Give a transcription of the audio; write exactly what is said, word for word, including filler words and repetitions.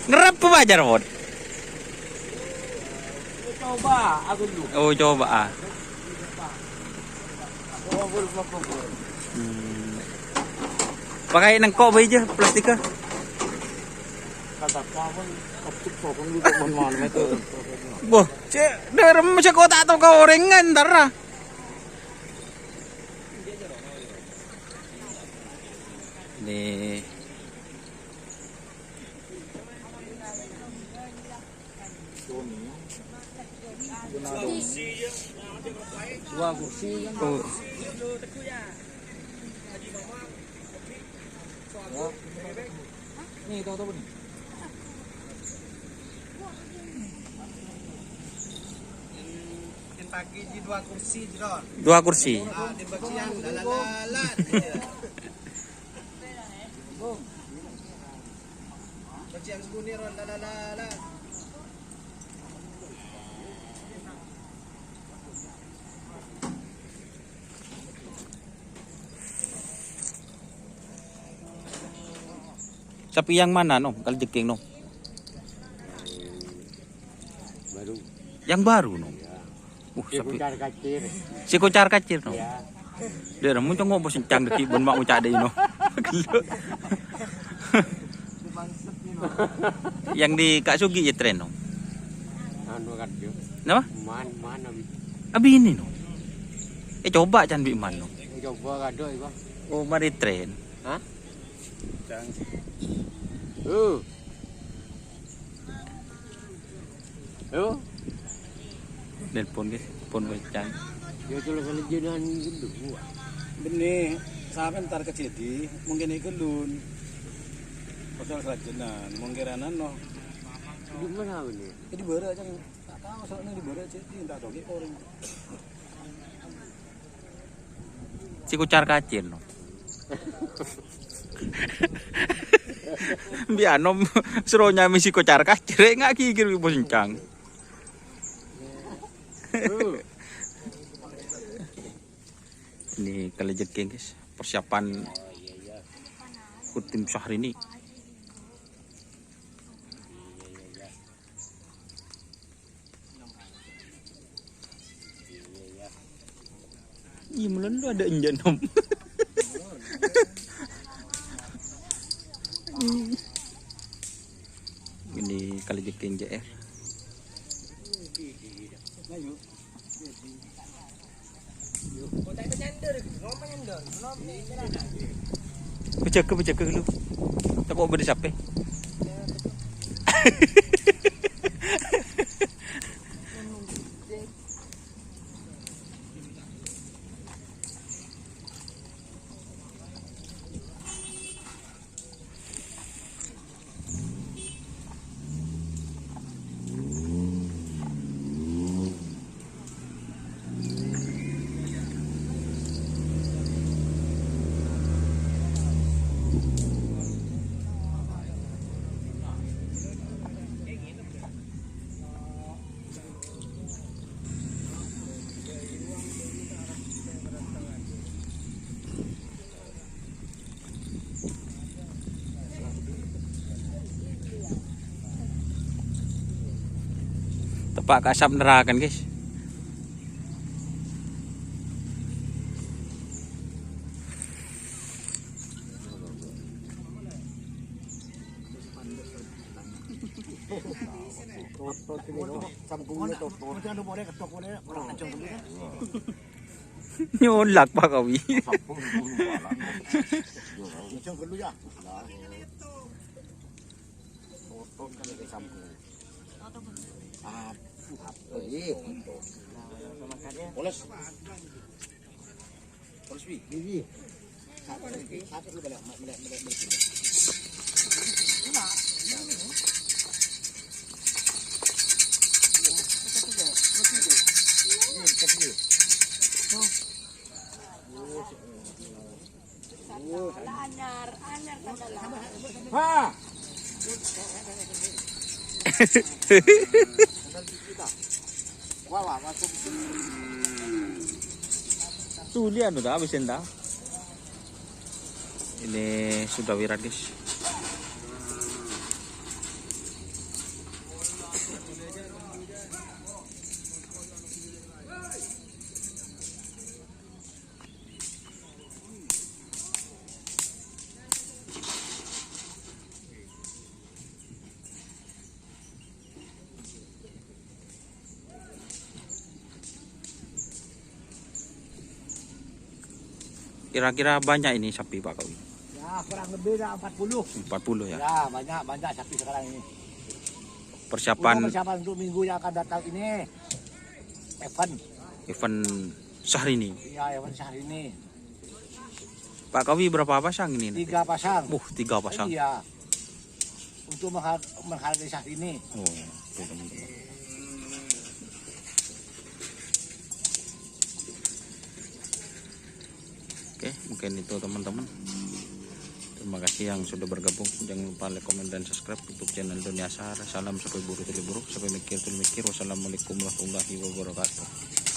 Ngerep apa ajar, Bot? Coba, aku dulu. Oh, coba, ah. Oh, aku lupa, aku lupa. Hmm. Pakai nengko' bae aja plastiknya. Kata apa, kepcuk sokong dulu, teman-teman, itu. Wah, cek, derem seko tak tau ka orèng ngantar, ah. Nih. Dua kursi kan? Oh. Nih, tahu-tahu nih. Yang pagi di dua kursi, Jron. Dua kursi. Ah, di bagian, la, la, la, la. Bagian sembunyi, Ron, la, la, la, la. Sapi yang mana, Nom? Kalau jeking, Nom? Baru. Yang baru, Nom? Ya. Uh, si sapi. Kocar kacir. Si kocar kacir, Nom? Ya. Dia dah muncul ngopo sencang deki bun mak ucak deh, Nom. Yang di Kak Sugi ya tren, Nom? Anu, kan, yo. Kenapa? Man, man, abi. Abi ini, Nom. Eh, coba can bi man, Nom. Coba kado, iku. Oh, mari tren. Hah? Cang. Uh. Yo. Nelpon, guys. Pon, guys, cang. Yo, coba kalau jenengan gitu, gua. Benne, sampe entar kejadi, mungkin iku lun. Pasal sajenan, mungkin ranan, no. Di mana ini? Di Barat, cang. Tak tahu, soalnya di Barat, jadi tak tahu, orang. Si kocar kacir, no. Bi anom soro nyami si kocar kacir, eh, nggak gigir, ibu sencang. Ini kali jeking, guys. Persiapan ikut tim Syahrini. Ih, melon lu ada enjak, Nom. Ini kali jeking J R. Pejâgâ, pejâgâ dulu. Tako' bâdâ sapè. Tepa' ka asap neraka, guys. Nyolak, Pak Kawi. Ha. Suli anu ta, abis enta. Ini sudah viral, guys. Kira-kira banyak ini sapi, Pak Kawi? Ya, kurang lebih dah empat puluh. Empat puluh, ya? Ya, banyak, banyak sapi sekarang ini. Persiapan. Untuk persiapan untuk minggu yang akan datang ini, event. Event Syahrini. Iya, event Syahrini. Pak Kawi, berapa pasang ini? Tiga pasang. Wuh, tiga pasang. Iya. Untuk menghar-, menghargai Syahrini. Oh, oke, teman-teman. Oke, mungkin itu, teman-teman. Terima kasih yang sudah bergabung. Jangan lupa like, komen, dan subscribe YouTube channel Dunia Sar. Salam sape buru tuli buru, sape mikir tuli mikir. Wassalamualaikum warahmatullahi wabarakatuh.